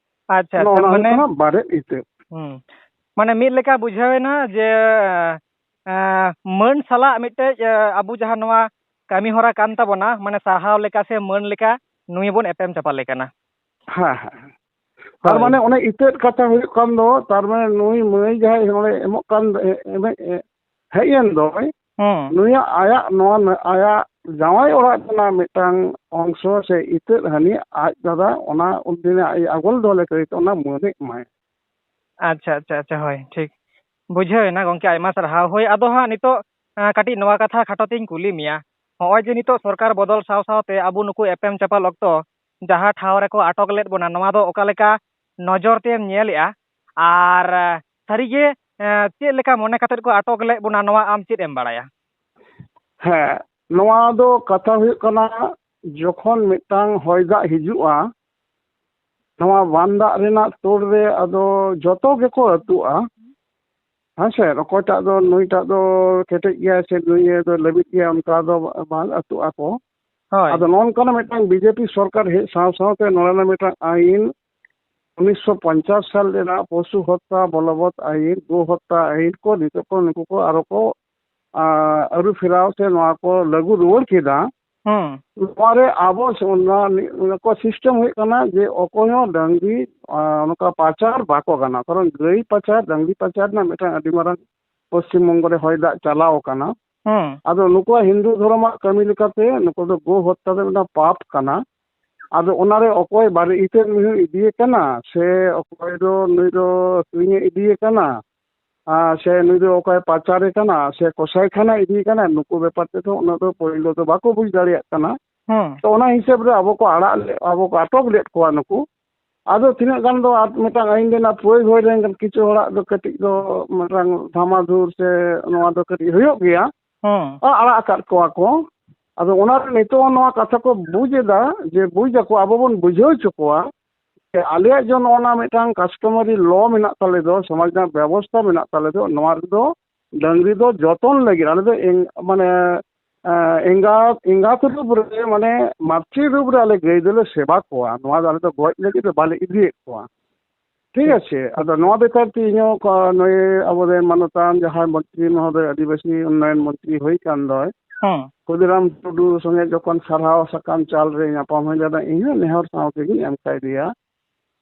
ᱟᱪᱪᱷᱟ, ᱱᱚᱜᱼᱚ ᱟᱪᱪᱷᱟ, ᱱᱚᱣᱟ ᱦᱩᱭᱩᱜ ᱢᱟᱱᱮ ᱠᱟᱱᱟ ᱵᱟᱨᱮ ᱤᱛᱟᱹᱫ᱾ ᱦᱩᱸ᱾ ᱢᱟᱱᱮ ᱢᱤᱫ ᱞᱮᱠᱟ ᱵᱩᱡᱷᱟᱹᱣ ᱮᱱᱟ ᱡᱮ, ᱮᱸ, ᱢᱟᱹᱱ ᱥᱟᱞᱟᱜ ᱢᱤᱫᱴᱮᱡ, ᱮᱸ, ᱟᱵᱚ ᱡᱟᱦᱟᱸ ᱱᱚᱣᱟ ᱠᱟᱹᱢᱤ ᱦᱚᱨᱟ ᱠᱟᱱ ᱛᱟᱵᱚᱱᱟ, ᱢᱟᱱᱮ ᱥᱟᱨᱦᱟᱣ ᱞᱮᱠᱟ ᱥᱮ ᱢᱟᱹᱱ ᱞᱮᱠᱟ ᱱᱩᱭ ᱵᱚᱱ ᱮᱯᱮᱢ ᱪᱟᱯᱟᱞᱮ ᱠᱟᱱᱟ᱾ ᱦᱮᱸ, ᱦᱮᱸ᱾ ᱛᱟᱨ ᱦᱳᱭ᱾ ᱢᱟᱱᱮ ᱚᱱᱮ ᱤᱛᱟᱹᱫ ᱠᱟᱛᱷᱟ ᱦᱩᱭᱩᱜ ᱠᱟᱱ ᱫᱚ, ᱛᱟᱨ ᱢᱟᱱᱮ ᱱᱩᱭ ᱢᱟᱹᱭ ᱡᱟᱦᱟᱸᱭ ᱱᱚᱰᱮ ᱮᱢᱚᱜ ᱠᱟᱱ, ᱮ-, ᱮᱢᱮ-, ᱮ-, ᱦᱮᱡ ᱮᱱ ᱫᱚᱭ, ᱦᱩᱸ᱾ ᱱᱩᱭᱟᱜ ᱟᱭᱟᱜ ᱱᱚᱣᱟ ᱱᱟ-, ᱟᱭᱟᱜ ᱡᱟᱶᱟᱭ ᱚᱲᱟᱜ ᱨᱮᱱᱟᱜ ᱢᱤᱫᱴᱟᱝ ᱚᱝᱥᱚ ᱥᱮ ᱤᱛᱟᱹᱫ ᱦᱟᱹᱱᱤ ᱟᱡ ᱫᱟᱫᱟ ᱚᱱᱟ ᱩᱱᱫᱤᱱ ᱟᱡ ᱟᱜᱚᱞ ᱫᱚᱦᱚ ᱞᱮᱠᱟ ᱚᱱᱟ ᱢᱟᱹᱱᱮ ᱮᱢᱟᱭᱟ᱾ ᱟᱪᱪᱷᱟ, ᱟᱪᱪᱷᱟ, ᱟᱪᱪᱷᱟ, ᱦᱳᱭ, ᱴᱷᱤᱠ᱾ ᱵᱩᱡᱷᱟᱹᱣ ᱮᱱᱟ ᱜᱚᱢᱠᱮ, ᱟᱭᱢᱟ ᱥᱟᱨᱦᱟᱣ᱾ ᱦᱳᱭ, ᱟᱫᱚ ᱦᱟᱸᱜ ᱱᱤᱛᱚᱜ, ᱮᱸ, ᱠᱟᱹᱴᱤᱡ ᱱᱚᱣᱟ ᱠᱟᱛᱷᱟ ᱠᱷᱟᱴᱚ ᱛᱤᱧ ᱠᱩᱞᱤ ᱢᱮᱭᱟ, ᱦᱚᱸᱜᱼᱚᱭ ᱡᱮ ᱱᱤᱛᱚᱜ ᱥᱚᱨᱠᱟᱨ ᱵᱚᱫᱚᱞ ᱥᱟᱶ ᱥᱟᱶᱛᱮ ᱟᱵᱚ ᱱᱩᱠᱩ ᱮᱯᱮᱢ ᱪᱟᱯᱟᱞ ᱚᱠᱛᱚ ᱡᱟᱦᱟᱸ ᱴᱷᱟᱶ ᱨᱮᱠᱚ ᱟᱴᱚᱠ ᱞᱮᱫ ᱵᱚᱱᱟ, ᱱᱚᱣᱟ ᱫᱚ ᱚᱠᱟ ᱞᱮᱠᱟ ᱱᱚᱡᱚᱨ ᱛᱮᱢ ᱧᱮᱞᱮᱜᱼᱟ? ᱟᱨ, ᱮᱸ, ᱥᱟᱹᱨᱤᱜᱮ, ᱮᱸ, ᱪᱮᱫ ᱞᱮᱠᱟ ᱢᱚᱱᱮ ᱠᱟᱛᱮᱫ ᱠᱚ ᱟᱴᱚᱠ ᱞᱮᱫ ᱵᱚᱱᱟ, ᱱᱚᱣᱟ ᱟᱢ ᱪᱮᱫ ᱮᱢ ᱵᱟᱲᱟᱭᱟ? ᱦᱮᱸ, ᱱᱚᱣᱟ ᱫᱚ ᱠᱟᱛᱷᱟ ᱦᱩᱭᱩᱜ ᱠᱟᱱᱟ, ᱡᱚᱠᱷᱚᱱ ᱢᱤᱫᱴᱟᱝ ᱦᱚᱭ ᱫᱟᱜ ᱦᱤᱡᱩᱜᱼᱟ, ᱱᱚᱣᱟ ᱵᱟᱱ ᱫᱟᱜ ᱨᱮᱱᱟᱜ ᱛᱳᱲ ᱨᱮ ᱟᱫᱚ ᱡᱚᱛᱚ ᱜᱮᱠᱚ ᱟᱹᱛᱩᱜᱼᱟ᱾ ᱦᱮᱸ ᱥᱮ, ᱚᱠᱚᱭᱴᱟᱜ ᱫᱚ ᱱᱩᱭᱴᱟᱜ ᱫᱚ ᱠᱮᱴᱮᱡ ᱜᱮᱭᱟᱭ ᱥᱮ ᱱᱩᱭ ᱫᱚ ᱞᱟᱹᱵᱤᱫ ᱜᱮᱭᱟ, ᱚᱱᱠᱟ ᱫᱚ ᱵᱟᱝ ᱟᱹᱛᱩᱜ ᱟᱠᱚ᱾ ᱦᱳᱭ᱾ ᱟᱫᱚ ᱱᱚᱜᱼᱚ ᱱᱚᱝᱠᱟᱱᱟᱜ ᱢᱤᱫᱴᱟᱝ ᱵᱤᱡᱮᱯᱤ ᱥᱚᱨᱠᱟᱨ ᱦᱮᱡ ᱥᱟᱶ ᱥᱟᱶᱛᱮ ᱱᱚᱰᱮᱱᱟᱜ ᱢᱤᱫᱴᱟᱝ ᱟᱭᱤᱱ ᱩᱱᱤᱥᱥᱚ ᱯᱚᱧᱪᱟᱥ ᱥᱟᱞ ᱨᱮᱱᱟᱜ ᱯᱚᱥᱩ ᱦᱚᱛᱛᱟ ᱵᱚᱞᱚᱵᱚᱛ ᱟᱭᱤᱱ, ᱜᱳ ᱦᱚᱛᱛᱟ ᱟᱭᱤᱱ ᱠᱚ ᱱᱤᱛᱚᱜ ᱠᱚ ᱱᱩᱠᱩ ᱠᱚ ᱟᱨᱚ ᱠᱚ, ᱟ, ᱟᱹᱨᱩ ᱯᱷᱮᱨᱟᱣ ᱥᱮ ᱱᱚᱣᱟ ᱠᱚ ᱞᱟᱹᱜᱩ ᱨᱩᱣᱟᱹᱲ ᱠᱮᱫᱟ᱾ ᱦᱩᱸ᱾ ᱱᱚᱣᱟ ᱨᱮ ᱟᱵᱚ ᱥᱮ ᱚᱱᱟ ᱱᱤ-, ᱚᱱᱟ ᱠᱚ ᱥᱤᱥᱴᱮᱢ ᱦᱩᱭᱩᱜ ᱠᱟᱱᱟ ᱡᱮ ᱚᱠᱚᱭ ᱦᱚᱸ ᱰᱟᱝᱨᱤ, ᱟ, ᱱᱚᱝᱠᱟ ᱯᱟᱪᱟᱨ ᱵᱟᱠᱚ ᱜᱟᱱᱟ, ᱠᱟᱨᱚᱱ ᱜᱟᱹᱭ ᱯᱟᱪᱟᱨ, ᱰᱟᱝᱨᱤ ᱯᱟᱪᱟᱨ ᱨᱮᱱᱟᱜ ᱢᱤᱫᱴᱟᱝ ᱟᱹᱰᱤ ᱢᱟᱨᱟᱝ ᱯᱚᱥᱪᱤᱢ ᱵᱚᱝᱜᱚ ᱨᱮ ᱦᱚᱭ ᱫᱟᱜ ᱪᱟᱞᱟᱣ ᱟᱠᱟᱱᱟ᱾ ᱦᱩᱸ᱾ ᱟᱫᱚ ᱱᱩᱠᱩᱣᱟᱜ ᱦᱤᱱᱫᱩ ᱫᱷᱚᱨᱚᱢᱟᱜ ᱠᱟᱹᱢᱤ ᱞᱮᱠᱟᱛᱮ ᱱᱩᱠᱩ ᱫᱚ ᱜᱳ ᱦᱚᱛᱛᱟ ᱫᱚ ᱢᱤᱫᱴᱟᱝ ᱯᱟᱯ ᱠᱟᱱᱟ᱾ ᱟᱫᱚ ᱚᱱᱟᱨᱮ ᱚᱠᱚᱭ ᱵᱟᱨᱮ ᱤᱛᱟᱹᱫ ᱢᱤᱦᱩ ᱤᱫᱤᱭᱮ ᱠᱟᱱᱟ ᱥᱮ ᱚᱠᱚᱭ ᱫᱚ ᱱᱩᱭ ᱫᱚ ᱛᱩᱧᱮ ᱤᱫᱤᱭᱮ ᱠᱟᱱᱟ, ᱟᱨ ᱥᱮ ᱱᱩᱭ ᱫᱚ ᱚᱠᱚᱭ ᱯᱟᱪᱟᱨᱮ ᱠᱟᱱᱟ ᱥᱮ ᱠᱚᱥᱟᱭ ᱠᱷᱟᱱᱟ ᱤᱫᱤᱭᱮ ᱠᱟᱱᱟ, ᱱᱩᱠᱩ ᱵᱮᱯᱟᱨ ᱛᱮᱫᱚ ᱩᱱᱟᱹᱜ ᱫᱚ ᱯᱳᱭᱞᱳ ᱫᱚ ᱵᱟᱠᱚ ᱵᱩᱡᱽ ᱫᱟᱲᱮᱭᱟᱜ ᱠᱟᱱᱟ᱾ ᱦᱮᱸ᱾ ᱛᱚ ᱚᱱᱟ ᱦᱤᱥᱟᱹᱵ ᱨᱮ ᱟᱵᱚ ᱠᱚ ᱟᱲᱟᱜ ᱞᱮᱫ, ᱟᱵᱚ ᱠᱚ ᱟᱴᱚᱠ ᱞᱮᱫ ᱠᱚᱣᱟ ᱱᱩᱠᱩ᱾ ᱟᱫᱚ ᱛᱤᱱᱟᱹᱜ ᱜᱟᱱ ᱫᱚ ᱟᱨ ᱢᱤᱫᱴᱟᱝ ᱟᱹᱭᱤᱱ ᱨᱮᱱᱟᱜ ᱯᱨᱚᱭᱳᱜᱽ ᱦᱩᱭ ᱞᱮᱱᱠᱷᱟᱱ ᱠᱤᱪᱷᱩ ᱦᱚᱲᱟᱜ ᱫᱚ ᱠᱟᱹᱴᱤᱡ ᱫᱚ ᱢᱤᱫᱴᱟᱝ ᱫᱷᱟᱢᱟᱫᱷᱩᱨ ᱥᱮ ᱱᱚᱣᱟ ᱫᱚ ᱠᱟᱹᱴᱤᱡ ᱦᱩᱭᱩᱜ ᱜᱮᱭᱟ᱾ ᱦᱮᱸ᱾ ᱟ-, ᱟᱲᱟᱜ ᱟᱠᱟᱫ ᱠᱚᱣᱟ ᱠᱚ᱾ ᱟᱫᱚ ᱚᱱᱟ ᱨᱮ ᱱᱤᱛᱚᱜ ᱱᱚᱣᱟ ᱠᱟᱛᱷᱟ ᱠᱚ ᱵᱩᱡᱽ ᱮᱫᱟ ᱡᱮ ᱵᱩᱡᱽ ᱟᱠᱚ, ᱟᱵᱚ ᱵᱚᱱ ᱵᱩᱡᱷᱟᱹᱣ ᱦᱚᱪᱚ ᱠᱚᱣᱟ ᱡᱮ ᱟᱞᱮᱭᱟᱜ ᱡᱮ ᱱᱚᱜᱼᱚ ᱱᱟ ᱢᱤᱫᱴᱟᱝ customary law ᱢᱮᱱᱟᱜ ᱛᱟᱞᱮ ᱫᱚ, ᱥᱚᱢᱟᱡᱽ ᱨᱮᱱᱟᱜ ᱵᱮᱵᱚᱥᱛᱷᱟ ᱢᱮᱱᱟᱜ ᱛᱟᱞᱮ ᱫᱚ, ᱱᱚᱣᱟ ᱨᱮᱫᱚ ᱰᱟᱹᱝᱨᱤ ᱫᱚ ᱡᱚᱛᱚᱱ ᱞᱟᱹᱜᱤᱫ ᱟᱞᱮ ᱫᱚ ᱮᱝ-, ᱢᱟᱱᱮ, ᱮᱸ, ᱮᱸᱜᱟᱛ, ᱮᱸᱜᱟᱛ ᱨᱩᱯ ᱨᱮ, ᱢᱟᱱᱮ ᱢᱟᱛᱨᱤ ᱨᱩᱯ ᱨᱮ ᱟᱞᱮ ᱜᱟᱹᱭ ᱫᱚᱞᱮ ᱥᱮᱵᱟ ᱠᱚᱣᱟ᱾ ᱱᱚᱣᱟ ᱫᱚ ᱟᱞᱮ ᱫᱚ ᱜᱚᱡ ᱞᱟᱹᱜᱤᱫ ᱫᱚ ᱵᱟᱞᱮ ᱤᱫᱤᱭᱮᱫ ᱠᱚᱣᱟ᱾ ᱴᱷᱤᱠ ᱴᱷᱤᱠ, ᱟᱪᱷᱮ? ᱴᱷᱤᱠ᱾ ᱟᱫᱚ ᱱᱚᱣᱟ ᱵᱮᱯᱟᱨ ᱛᱮ ᱤᱧ ᱦᱚᱸ ᱠᱚ-, ᱱᱩᱭ ᱟᱵᱚᱨᱮᱱ ᱢᱟᱱᱚᱛᱟᱱ ᱡᱟᱦᱟᱸᱭ ᱢᱚᱱᱛᱨᱤ ᱢᱚᱦᱳᱫᱚᱭ, ᱟᱹᱫᱤᱵᱟᱹᱥᱤ ᱩᱱᱱᱚᱭᱚᱱ ᱢᱚᱱᱛᱨᱤ ᱦᱩᱭ ᱠᱟᱱ ᱫᱚᱭ, ᱦᱮᱸ᱾ ᱠᱷᱩᱫᱤᱨᱟᱢ ᱴᱩᱰᱩ ᱥᱚᱸᱜᱮ ᱡᱚᱠᱷᱚᱱ ᱥᱟᱨᱦᱟᱣ ᱥᱟᱠᱟᱢ ᱪᱟᱞ ᱨᱮ ᱧᱟᱯᱟᱢ ᱦᱩᱭ ᱞᱮᱱᱟ, ᱤᱧ ᱦᱚᱸ ᱱᱮᱦᱚᱨ ᱥᱟᱶ ᱛᱮᱜᱤᱧ ᱮᱢ ᱠᱟᱭ ᱫᱮᱭᱟ᱾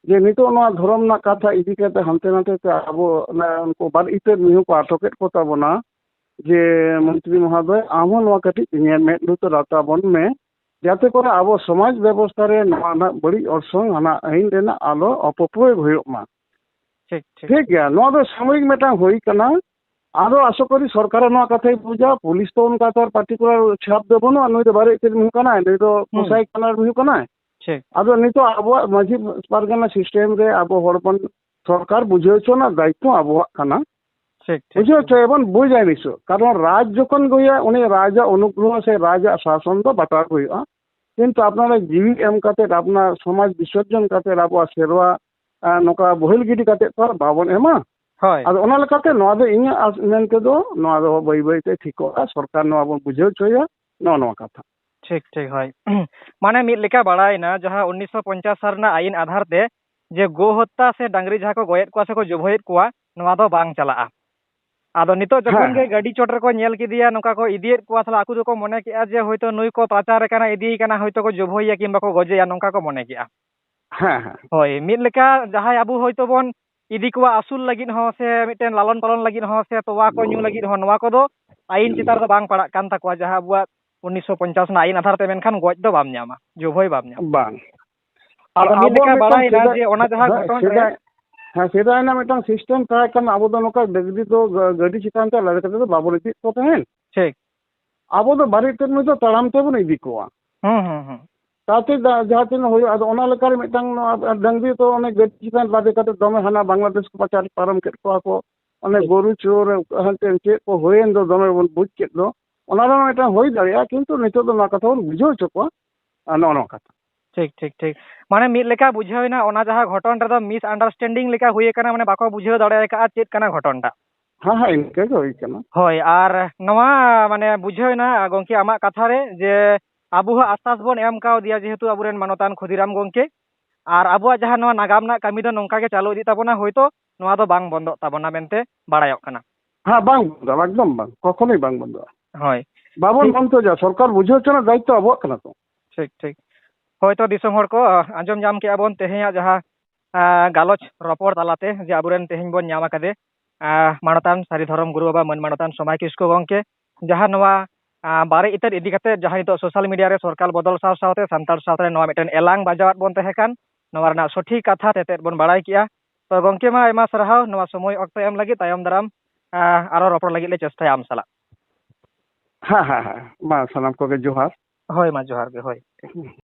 ᱡᱮ ᱱᱤᱛᱚᱜ ᱱᱚᱣᱟ ᱫᱷᱚᱨᱚᱢ ᱨᱮᱱᱟᱜ ᱠᱟᱛᱷᱟ ᱤᱫᱤ ᱠᱟᱛᱮ ᱦᱟᱱᱛᱮ ᱱᱟᱛᱮ ᱛᱮ ᱟᱵᱚ ᱚᱱᱟ ᱩᱱᱠᱩ ᱵᱟᱨ ᱤᱛᱟᱹ ᱢᱤᱦᱩ ᱠᱚ ᱟᱴᱚᱠᱮᱫ ᱠᱚ ᱛᱟᱵᱚᱱᱟ, ᱡᱮ ᱢᱚᱱᱛᱨᱤ ᱢᱚᱦᱳᱫᱚᱭ, ᱟᱢ ᱦᱚᱸ ᱱᱚᱣᱟ ᱠᱟᱹᱴᱤᱡ ᱧᱮᱞ ᱢᱮᱫ ᱞᱩᱛᱩᱨ ᱟᱛᱟ ᱵᱚᱱ ᱢᱮ, ᱡᱟᱛᱮ ᱠᱚᱨᱮ ᱟᱵᱚ ᱥᱚᱢᱟᱡᱽ ᱵᱮᱵᱚᱥᱛᱷᱟ ᱨᱮ ᱱᱚᱣᱟ ᱨᱮᱱᱟᱜ ᱵᱟᱹᱲᱤᱡ ᱚᱨᱥᱚᱝ ᱦᱟᱱᱟ ᱟᱹᱭᱤᱱ ᱨᱮᱱᱟᱜ ᱟᱞᱚ ᱚᱯᱚᱯᱨᱚᱭᱳᱜᱽ ᱦᱩᱭᱩᱜ ᱢᱟ᱾ ᱴᱷᱤᱠ, ᱴᱷᱤᱠ᱾ ᱴᱷᱤᱠ ᱜᱮᱭᱟ, ᱱᱚᱣᱟ ᱫᱚ ᱥᱟᱢᱚᱭᱤᱠ ᱢᱤᱫᱴᱟᱝ ᱦᱩᱭ ᱠᱟᱱᱟ᱾ ᱟᱫᱚ ᱟᱥᱟ ᱠᱚᱨᱤ ᱥᱚᱨᱠᱟᱨ ᱦᱚᱸ ᱱᱚᱣᱟ ᱠᱟᱛᱷᱟᱭ ᱵᱩᱡᱟ᱾ ᱯᱩᱞᱤᱥ ᱛᱚ ᱚᱱᱠᱟ ᱛᱚ ᱟᱨ particular ᱪᱷᱟᱯ ᱫᱚ ᱵᱟᱹᱱᱩᱜᱼᱟ, ᱱᱩᱭ ᱫᱚ ᱵᱟᱨᱮ ᱤᱛᱟᱹ ᱢᱤᱦᱩ ᱠᱟᱱᱟᱭ, ᱱᱩᱭ ᱫᱚ ᱦᱩᱸ᱾ ᱠᱚᱥᱟᱭ ᱠᱟᱱᱟ ᱢᱤᱦᱩ ᱠᱟᱱᱟᱭ᱾ ᱴᱷᱤᱠ᱾ ᱟᱫᱚ ᱱᱤᱛᱚᱜ ᱟᱵᱚᱣᱟᱜ ᱢᱟᱹᱡᱷᱤ ᱯᱟᱨᱜᱟᱱᱟ system ᱨᱮ ᱟᱵᱚ ᱦᱚᱲ ᱵᱚᱱ, ᱥᱚᱨᱠᱟᱨ ᱵᱩᱡᱷᱟᱹᱣ ᱦᱚᱪᱚ ᱨᱮᱱᱟᱜ ᱫᱟᱭᱤᱛᱛᱚ ᱟᱵᱚᱣᱟᱜ ᱠᱟᱱᱟ᱾ ᱴᱷᱤᱠ, ᱴᱷᱤᱠ, ᱵᱩᱡᱷᱟᱹᱣ ᱴᱷᱤᱠ᱾ ᱦᱚᱪᱚᱭᱟᱵᱚᱱ, ᱵᱩᱡᱟᱭ ᱱᱤᱥᱪᱚᱭ᱾ ᱠᱟᱨᱚᱱ ᱨᱟᱡᱽ ᱡᱚᱠᱷᱚᱱ ᱜᱮ ᱦᱩᱭᱩᱜᱼᱟ, ᱩᱱᱤ ᱨᱟᱡᱽ ᱟᱜ ᱚᱱᱩᱜᱨᱚᱦᱚ ᱥᱮ ᱨᱟᱡᱽ ᱟᱜ ᱥᱟᱥᱚᱱ ᱫᱚ ᱵᱟᱛᱟᱣ ᱜᱮ ᱦᱩᱭᱩᱜᱼᱟ᱾ ᱠᱤᱱᱛᱩ ᱟᱯᱱᱟᱨᱟᱜ ᱡᱤᱣᱤ ᱮᱢ ᱠᱟᱛᱮ, ᱟᱯᱱᱟᱨ ᱥᱚᱢᱟᱡᱽ ᱵᱤᱥᱚᱨᱡᱚᱱ ᱠᱟᱛᱮ, ᱟᱵᱚᱣᱟᱜ ᱥᱮᱨᱣᱟ, ᱟ, ᱱᱚᱝᱠᱟ ᱵᱚᱦᱮᱞ ᱜᱤᱰᱤ ᱠᱟᱛᱮ ᱛᱚ ᱟᱨ ᱵᱟᱵᱚᱱ ᱮᱢᱟ᱾ ᱦᱳᱭ᱾ ᱟᱫᱚ ᱚᱱᱟ ᱞᱮᱠᱟᱛᱮ ᱱᱚᱣᱟ ᱫᱚ ᱤᱧᱟᱹᱜ ᱟᱥ ᱢᱮᱱ ᱛᱮᱫᱚ ᱱᱚᱣᱟ ᱫᱚ ᱵᱟᱹᱭ ᱵᱟᱹᱭ ᱛᱮ ᱴᱷᱤᱠᱚᱜᱼᱟ, ᱥᱚᱨᱠᱟᱨ ᱱᱚᱣᱟ ᱵᱚᱱ ᱵᱩᱡᱷᱟᱹᱣ ᱦᱚᱪᱚᱭᱟ, ᱱᱚᱜᱼᱚ ᱱᱚᱣᱟ ᱠᱟᱛᱷᱟ᱾ ᱴᱷᱤᱠ, ᱴᱷᱤᱠ, ᱦᱳᱭ᱾ ᱢᱟᱱᱮ ᱢᱤᱫ ᱞᱮᱠᱟ ᱵᱟᱲᱟᱭᱮᱱᱟ, ᱡᱟᱦᱟᱸ ᱩᱱᱤᱥᱥᱚ ᱯᱚᱧᱪᱟᱥ ᱥᱟᱞ ᱨᱮᱱᱟᱜ ᱟᱭᱤᱱ ᱟᱫᱷᱟᱨ ᱛᱮ ᱡᱮ ᱜᱳ ᱦᱚᱛᱛᱟ ᱥᱮ ᱰᱟᱝᱨᱤ ᱡᱟᱦᱟᱸ ᱠᱚ ᱜᱚᱡᱮᱫ ᱠᱚᱣᱟ ᱥᱮ ᱠᱚ ᱡᱚᱵᱷᱚᱭᱮᱫ ᱠᱚᱣᱟ, ᱱᱚᱣᱟ ᱫᱚ ᱵᱟᱝ ᱪᱟᱞᱟᱜᱼᱟ᱾ ᱟᱫᱚ ᱱᱤᱛᱚᱜ ᱦᱮᱸ, ᱡᱚᱠᱷᱚᱱ ᱜᱮ ᱦᱮᱸ᱾ ᱜᱟᱹᱰᱤ ᱪᱚᱴ ᱨᱮᱠᱚ ᱧᱮᱞ ᱠᱮᱫᱮᱭᱟ, ᱱᱚᱝᱠᱟ ᱠᱚ ᱤᱫᱤᱭᱮᱫ ᱠᱚᱣᱟ, ᱛᱟᱦᱞᱮ ᱟᱠᱚ ᱫᱚᱠᱚ ᱢᱚᱱᱮ ᱠᱮᱜᱼᱟ ᱡᱮ ᱦᱳᱭᱛᱳ ᱱᱩᱭ ᱠᱚ ᱯᱟᱪᱟᱨᱮ ᱠᱟᱱᱟ, ᱤᱫᱤᱭᱮ ᱠᱟᱱᱟ, ᱦᱳᱭᱛᱳ ᱠᱚ ᱡᱚᱵᱷᱚᱭᱮᱭᱟ ᱠᱤᱝᱵᱟ ᱠᱚ ᱜᱚᱡᱮᱭᱟ, ᱱᱚᱝᱠᱟ ᱠᱚ ᱢᱚᱱᱮ ᱠᱮᱜᱼᱟ᱾ ᱦᱮᱸ, ᱦᱮᱸ᱾ ᱦᱳᱭ, ᱢᱤᱫ ᱞᱮᱠᱟ ᱡᱟᱦᱟᱸᱭ ᱟᱵᱚ ᱦᱳᱭᱛᱳ ᱵᱚᱱ ᱤᱫᱤ ᱠᱚᱣᱟ ᱟᱹᱥᱩᱞ ᱞᱟᱹᱜᱤᱫ ᱦᱚᱸ ᱥᱮ ᱢᱤᱫᱴᱮᱱ ᱞᱟᱞᱚᱱ ᱯᱟᱞᱚᱱ ᱞᱟᱹᱜᱤᱫ ᱦᱚᱸ ᱥᱮ ᱛᱚᱣᱟ ᱠᱚ ᱧᱩ ᱞᱟᱹᱜᱤᱫ ᱦᱚᱸ, ᱱᱚᱣᱟ ᱠᱚᱫᱚ ᱟᱭᱤᱱ ᱪᱮᱛᱟᱱ ᱨᱮᱫᱚ ᱵᱟᱝ ᱯᱟᱲᱟᱜ ᱠᱟᱱ ᱛᱟᱠᱚᱣᱟ, ᱡᱟᱦᱟᱸ ᱟᱵᱚᱣᱟᱜ ᱩᱱᱤᱥᱥᱚ ᱯᱚᱧᱪᱟᱥ ᱨᱮᱱᱟᱜ ᱟᱭᱤᱱ ᱟᱫᱷᱟᱨ ᱛᱮ, ᱢᱮᱱᱠᱷᱟᱱ ᱜᱚᱡ ᱫᱚ ᱵᱟᱢ ᱧᱟᱢᱟ, ᱡᱚᱵᱷᱚᱭ ᱵᱟᱢ ᱧᱟᱢᱟ᱾ ᱵᱟᱝ᱾ ᱟᱨ ᱟᱫᱚ ᱢᱤᱫ ᱟᱵᱚ ᱞᱮᱠᱟ ᱢᱤᱫᱴᱟᱝ ᱵᱟᱲᱟᱭᱮᱱᱟ ᱥᱮᱫᱟᱭ, ᱡᱮ ᱚᱱᱟ ᱡᱟᱦᱟᱸ ᱦᱮᱸ, ᱜᱷᱚᱴᱚᱱ ᱨᱮ ᱥᱮᱫᱟᱭ, ᱦᱮᱸ, ᱥᱮᱫᱟᱭ ᱨᱮᱱᱟᱜ ᱢᱤᱫᱴᱟᱝ system ᱛᱟᱦᱮᱸ ᱠᱟᱱᱟ, ᱟᱵᱚ ᱫᱚ ᱱᱚᱝᱠᱟ ᱰᱟᱹᱝᱨᱤ ᱫᱚ ᱜᱟ-, ᱜᱟᱹᱰᱤ ᱪᱮᱛᱟᱱ ᱛᱮ ᱞᱟᱫᱮ ᱠᱟᱛᱮ ᱫᱚ ᱵᱟᱵᱚᱱ ᱤᱫᱤᱭᱮᱫ ᱠᱚ ᱛᱟᱦᱮᱸᱫ᱾ ᱴᱷᱤᱠ᱾ ᱟᱵᱚ ᱫᱚ ᱵᱟᱨᱮ ᱤᱛᱟᱹ ᱢᱟᱹᱭ ᱫᱚ ᱛᱟᱲᱟᱢ ᱛᱮᱵᱚᱱ ᱤᱫᱤ ᱠᱚᱣᱟ᱾ ᱦᱩᱸ, ᱦᱩᱸ, ᱦᱩᱸ᱾ ᱛᱟᱛᱮ ᱫᱟ-, ᱡᱟᱦᱟᱸ ᱛᱤᱱᱟᱹᱜ ᱦᱩᱭᱩᱜᱼᱟ, ᱟᱫᱚ ᱚᱱᱟ ᱞᱮᱠᱟᱨᱮ ᱢᱤᱫᱴᱟᱝ ᱱᱚᱣᱟ ᱰᱟᱝᱨᱤ ᱛᱚ ᱚᱱᱮ ᱜᱟᱹᱰᱤ ᱪᱮᱛᱟᱱ ᱞᱟᱫᱮ ᱠᱟᱛᱮ ᱫᱚᱢᱮ ᱦᱟᱱᱟ ᱵᱟᱝᱞᱟᱫᱮᱥ ᱠᱚ ᱯᱟᱪᱟᱨ ᱯᱟᱨᱚᱢ ᱠᱮᱫ ᱠᱚᱣᱟ ᱠᱚ, ᱚᱱᱮ ᱴᱷᱤᱠ᱾ ᱜᱚᱨᱩ ᱪᱳᱨ ᱦᱟᱱᱛᱮ ᱪᱮᱫ ᱠᱚ ᱦᱩᱭᱮᱱ ᱫᱚ ᱫᱚᱢᱮ ᱵᱚᱱ ᱵᱩᱡᱽ ᱠᱮᱫ ᱫᱚ, ᱚᱱᱟ ᱨᱮᱦᱚᱸ ᱢᱤᱫᱴᱟᱝ ᱦᱩᱭ ᱫᱟᱲᱮᱭᱟᱜᱼᱟ, ᱠᱤᱱᱛᱩ ᱱᱤᱛᱚᱜ ᱫᱚ ᱱᱚᱣᱟ ᱠᱟᱛᱷᱟ ᱵᱚᱱ ᱵᱩᱡᱷᱟᱹᱣ ᱦᱚᱪᱚ ᱠᱚᱣᱟ᱾ ᱟᱨ ᱱᱚᱜᱼᱚ ᱱᱚᱣᱟ ᱠᱟᱛᱷᱟ᱾ ᱴᱷᱤᱠ, ᱴᱷᱤᱠ, ᱴᱷᱤᱠ᱾ ᱢᱟᱱᱮ ᱢᱤᱫ ᱞᱮᱠᱟ ᱵᱩᱡᱷᱟᱹᱣ ᱮᱱᱟ, ᱚᱱᱟ ᱡᱟᱦᱟᱸ ᱜᱷᱚᱴᱚᱱ ᱨᱮᱫᱚ misunderstanding ᱞᱮᱠᱟ ᱦᱩᱭ ᱟᱠᱟᱱᱟ, ᱢᱟᱱᱮ ᱵᱟᱠᱚ ᱵᱩᱡᱷᱟᱹᱣ ᱫᱟᱲᱮ ᱟᱠᱟᱫᱼᱟ ᱪᱮᱫ ᱠᱟᱱᱟ ᱜᱷᱚᱴᱚᱱᱴᱟᱜ᱾ ᱦᱮᱸ, ᱦᱮᱸ, ᱤᱱᱠᱟᱹ ᱜᱮ ᱦᱩᱭ ᱠᱟᱱᱟ᱾ ᱦᱳᱭ, ᱟᱨ ᱱᱚᱣᱟ ᱢᱟᱱᱮ ᱵᱩᱡᱷᱟᱹᱣ ᱮᱱᱟ ᱜᱚᱢᱠᱮ ᱟᱢᱟᱜ ᱠᱟᱛᱷᱟ ᱨᱮ ᱡᱮ ᱟᱵᱚ ᱦᱚᱸ ᱟᱥᱥᱟᱥ ᱵᱚᱱ ᱮᱢ ᱠᱟᱣᱫᱮᱭᱟ, ᱡᱮᱦᱮᱛᱩ ᱟᱵᱚᱨᱮᱱ ᱢᱟᱱᱚᱛᱟᱱ ᱠᱷᱩᱫᱤᱨᱟᱢ ᱜᱚᱢᱠᱮ, ᱟᱨ ᱟᱵᱚᱣᱟᱜ ᱡᱟᱦᱟᱸ ᱱᱚᱣᱟ ᱱᱟᱜᱟᱢ ᱨᱮᱱᱟᱜ ᱠᱟᱹᱢᱤ ᱫᱚ ᱱᱚᱝᱠᱟ ᱜᱮ ᱪᱟᱹᱞᱩ ᱤᱫᱤᱜ ᱛᱟᱵᱚᱱᱟ, ᱦᱳᱭᱛᱳ ᱱᱚᱣᱟ ᱫᱚ ᱵᱟᱝ ᱵᱚᱱᱫᱚᱜ ᱛᱟᱵᱚᱱᱟ ᱢᱮᱱᱛᱮ ᱵᱟᱲᱟᱭᱚᱜ ᱠᱟᱱᱟ᱾ ᱦᱮᱸ, ᱵᱟᱝ ᱵᱚᱱᱫᱚᱜᱼᱟ, ᱮᱠᱫᱚᱢ ᱵᱟᱝ, ᱠᱚᱠᱷᱚᱱᱳᱭ ᱵᱟᱝ ᱵᱚᱱᱫᱚᱜᱼᱟ᱾ ᱦᱳᱭ᱾ ᱵᱟᱵᱚᱱ ᱴᱷᱤᱠ᱾ ᱵᱚᱱᱫᱚ ᱦᱚᱪᱚᱭᱟ, ᱥᱚᱨᱠᱟᱨ ᱵᱩᱡᱷᱟᱹᱣ ᱦᱚᱪᱚ ᱨᱮᱱᱟᱜ ᱫᱟᱭᱤᱛᱛᱚ ᱟᱵᱚᱣᱟᱜ ᱠᱟᱱᱟ ᱛᱚ᱾ ᱴᱷᱤᱠ, ᱴᱷᱤᱠ᱾ ᱦᱳᱭᱛᱳ ᱫᱤᱥᱚᱢ ᱦᱚᱲ ᱠᱚ, ᱟ, ᱟᱸᱡᱚᱢ ᱧᱟᱢ ᱠᱮᱜᱼᱟ ᱵᱚᱱ ᱛᱮᱦᱮᱧᱟᱜ ᱡᱟᱦᱟᱸ, ᱟ, ᱜᱟᱞᱚᱪ ᱨᱚᱯᱚᱲ ᱛᱟᱞᱟᱛᱮ ᱡᱮ ᱟᱵᱚᱨᱮᱱ ᱛᱮᱦᱮᱧ ᱵᱚᱱ ᱧᱟᱢ ᱟᱠᱟᱫᱮ, ᱟ, ᱢᱟᱱᱚᱛᱟᱱ ᱥᱟᱹᱨᱤ ᱫᱷᱚᱨᱚᱢ ᱜᱩᱨᱩ ᱵᱟᱵᱟ ᱢᱟᱹᱱ ᱢᱟᱱᱚᱛᱟᱱ ᱥᱚᱢᱟᱭ ᱠᱤᱥᱠᱩ ᱜᱚᱢᱠᱮ, ᱡᱟᱦᱟᱸ ᱱᱚᱣᱟ, ᱟ, ᱵᱟᱨᱮ ᱤᱛᱟᱹᱫ ᱤᱫᱤ ᱠᱟᱛᱮ ᱡᱟᱦᱟᱸ ᱱᱤᱛᱚᱜ social media ᱨᱮ ᱥᱚᱨᱠᱟᱨ ᱵᱚᱫᱚᱞ ᱥᱟᱶ ᱥᱟᱶᱛᱮ ᱥᱟᱱᱛᱟᱲ ᱥᱟᱶᱛᱟ ᱨᱮ ᱱᱚᱣᱟ ᱢᱤᱫᱴᱮᱱ ᱮᱞᱟᱝ ᱵᱟᱡᱟᱣᱟᱫ ᱵᱚᱱ ᱛᱟᱦᱮᱸ ᱠᱟᱱ, ᱱᱚᱣᱟ ᱨᱮᱱᱟᱜ ᱥᱚᱴᱷᱤᱠ ᱠᱟᱛᱷᱟ ᱛᱮᱛᱮᱫ ᱵᱚᱱ ᱵᱟᱲᱟᱭ ᱠᱮᱜᱼᱟ᱾ ᱛᱚ ᱜᱚᱢᱠᱮ ᱢᱟ ᱟᱭᱢᱟ ᱥᱟᱨᱦᱟᱣ ᱱᱚᱣᱟ ᱥᱚᱢᱚᱭ ᱚᱠᱛᱚ ᱮᱢ ᱞᱟᱹᱜᱤᱫ, ᱛᱟᱭᱚᱢ ᱫᱟᱨᱟᱢ, ᱟ, ᱟᱨᱚ ᱨᱚᱯᱚᱲ ᱞᱟᱹᱜᱤᱫ ᱞᱮ ᱪᱮᱥᱴᱟᱭᱟ ᱟᱢ ᱥᱟᱞᱟᱜ᱾ ᱦᱮᱸ, ᱦᱮᱸ, ᱦᱮᱸ, ᱢᱟ ᱥᱟᱱᱟᱢ ᱠᱚᱜᱮ ᱡᱚᱦᱟᱨ᱾ ᱦᱳᱭ, ᱢᱟ ᱡᱚᱦᱟᱨ ᱜᱮ, ᱦᱳᱭ᱾